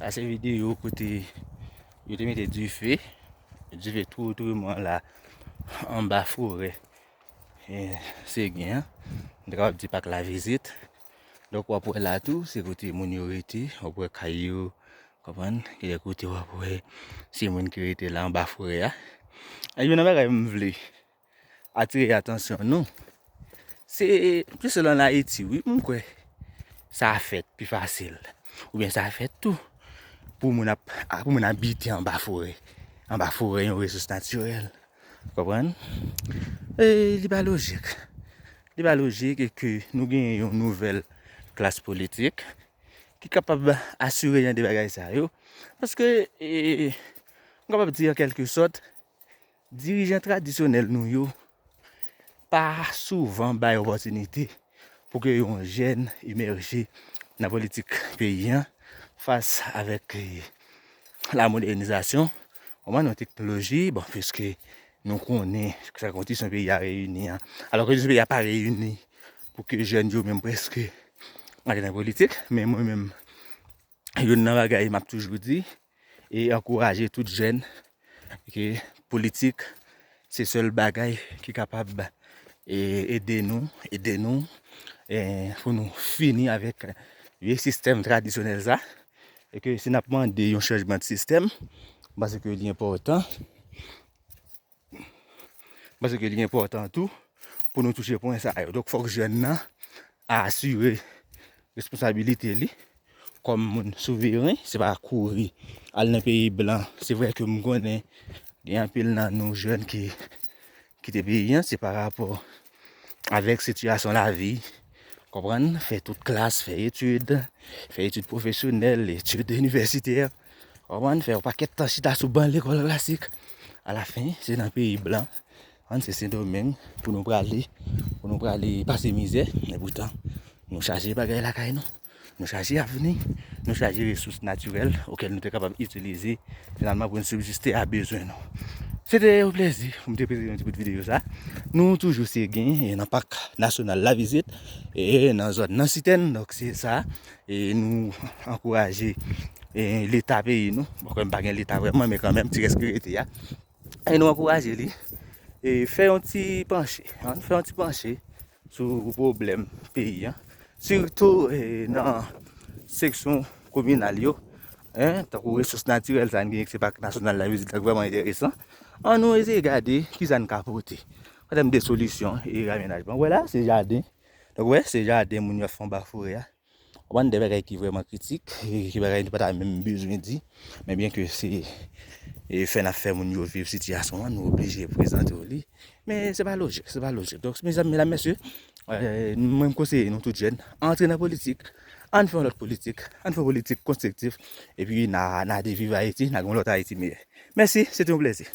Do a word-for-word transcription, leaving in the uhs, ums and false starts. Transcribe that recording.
Sa se videyo kote yo te mete dife, dife tou, tou mwen la, anba forè. E, Segyen an, nou ta kapab di Pak Lavizit. Donk, w ap wè la tou, se kote moun yo rete, w ap wè kay yo, konprann? Gen de kote w ap wè, se moun ki rete la anba forè a. E youn nan bagay m vle atire atansyon nou, se plis lan Ayiti, wi, m kwè sa fèt pi fasil. Oubyen sa fèt tou pou moun ap, pou moun abite anba forè. Anba forè, yon resous natirèl. Konprann? E li pa lojik. Li pa lojik e ke nou genyen yon nouvèl klas politik ki kapab asire jan de bagay sa yo. Paske, e, m kapab di an kèlke sòt, dirijan tradisyonèl nou yo pa souvan bay opòtinite pou ke yon jèn emèje nan politik peyi an fas avèk, eh, la modènizasyon, konprann, nan teknoloji, bon, piske nou konnen sa kondisyon peyi a reyini an. Alò kondisyon peyi a pa reyini pou ke jèn yo menm prèske antre nan politik, men mwen menm, youn nan bagay m ap toujou di, e ankouraje tout jèn, ke politik se sèl bagay ki kapab, e, ede nou, ede nou, e, pou nou fini avèk vye sistèm tradisyonèl sa, e ke si n ap mande yon chanjman de sistèm, m panse ke li enpòtan, m panse ke li enpòtan tou pou nou touche pwen sa yo. Donk, fòk jèn nan asire responsabilite li kòm moun souveren, se pa kouri al nan peyi blan. Se vre ke m konnen gen anpil nan nou jèn ki kite peyi an, se pa rapò avèk sitiyasyon lavi, konprann, fè tout klas, fè etid, fè etid pwofesyonèl, etid inivèsitè, konprann, fè yon pakèt tan chita sou ban lekòl klasik. Alafen, se nan peyi blan, konprann, se Sendomeng pou nou prale, pou nou prale pase mizè. Epoutan, nou chaje bagay lakay nou. Nou chaje avni, nou chaje resous natirèl okèl nou te kapab itilize finalman pou n sibsiste a bezwen nou. Se te yon plezi pou m te prezante yon ti bout videyo sa. Nou toujou Segyen, e nan Pak Nasyonal Lavizit, e nan zòn nan Sitèn, donk se sa. E nou ankouraje, e, Leta peyi nou. Bon, kwè m pa gen Leta vrèman, men kanmenm, ti rès ki rete a. E nou ankouraje li, e, fè yon ti panche, ann fè yon ti panche sou pwoblèm peyi an. Sitou, e, nan seksyon kominal yo, en, tankou resous natirèl sa n genyen, ki se Pak Nasyonal Lavizit la, ki vrèman enteresan. Ann nou eseye gade kisa n ka pote an tèm de solisyon e amenajman. Wè la, se jaden. Donk, wè, se jaden moun yo ap fè anba forè a. Konprann, de bagay ki vrèman kritik, e ki bagay nou pa ta menm bezwen di. Men byen ke se, e, fè n ap fè moun yo viv sitiyasyon an, nou oblije prezante w li. Men se pa lojik, se pa lojik. Donk, mezanmi, medam, mesye, e, mwen m konseye nou tout jèn, antre nan politik, ann fè yon lòt politik, ann fè yon politik konstriktif, epi n a, n a deviv Ayiti, n a gen yon lòt Ayiti meyè. Mèsi, se te yon plezi.